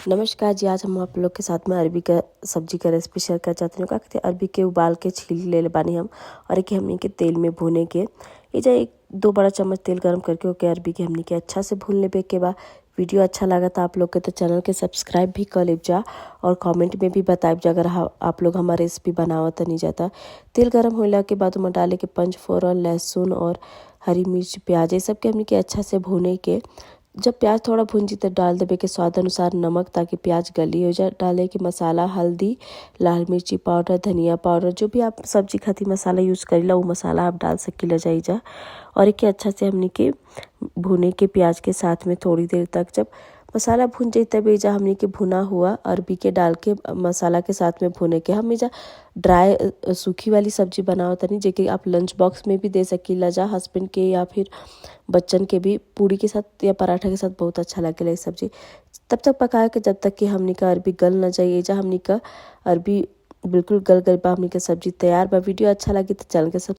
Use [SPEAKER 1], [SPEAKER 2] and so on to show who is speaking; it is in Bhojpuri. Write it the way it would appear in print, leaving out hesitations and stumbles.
[SPEAKER 1] नमस्कार जी, आज हम आप लोग के साथ में अरबी का सब्जी का रेसिपी शेयर कर चाहते हैं। का कहते अरबी के उबाल के छील ले बानी हम और एक हमनी के तेल में भुने के एजा 1-2 बड़ा चम्मच तेल गरम करके ओके अरबी के हमनी के अच्छा से भून लेबे के बा। वीडियो अच्छा लगा तो आप लोग के तो चैनल के सब्सक्राइब भी कर लेब जा और कमेंट में भी बताइब जा अगर आप लोग हमारे रेसिपी बनावत नहीं जाता। तेल गरम होला के बाद उमा डाले के पंचफोरन, लहसुन और हरी मिर्च, प्याज, ये सब के हमनी के अच्छा से भुने के। जब प्याज थोड़ा भुन जी तो डाल देबे के स्वाद अनुसार नमक ताकि प्याज गली हो जाए। डाले के मसाला, हल्दी, लाल मिर्ची पाउडर, धनिया पाउडर, जो भी आप सब्जी खातिर मसाला यूज़ करीला वो मसाला आप डाल सकीला जाइजा। और एक अच्छा से हमनी के भुने के प्याज के साथ में थोड़ी देर तक। जब मसाला भुन जाई तब एजा हमनी के भुना हुआ अरबी के डाल के मसाला के साथ में भुने के। हम एजा ड्राई सूखी वाली सब्जी बनावत तनी, जेके आप लंच बॉक्स में भी दे सकीला जा हस्बैंड के या फिर बच्चन के भी। पूड़ी के साथ या पराठा के साथ बहुत अच्छा लगेला ई सब्जी। तब तक पकाए के जब तक कि हमनी का अरबी गल न जाए। एजा हमनी का अरबी बिल्कुल गल गइल बा, हमनी के सब्जी तैयार बा। वीडियो अच्छा लगी तो चैनल के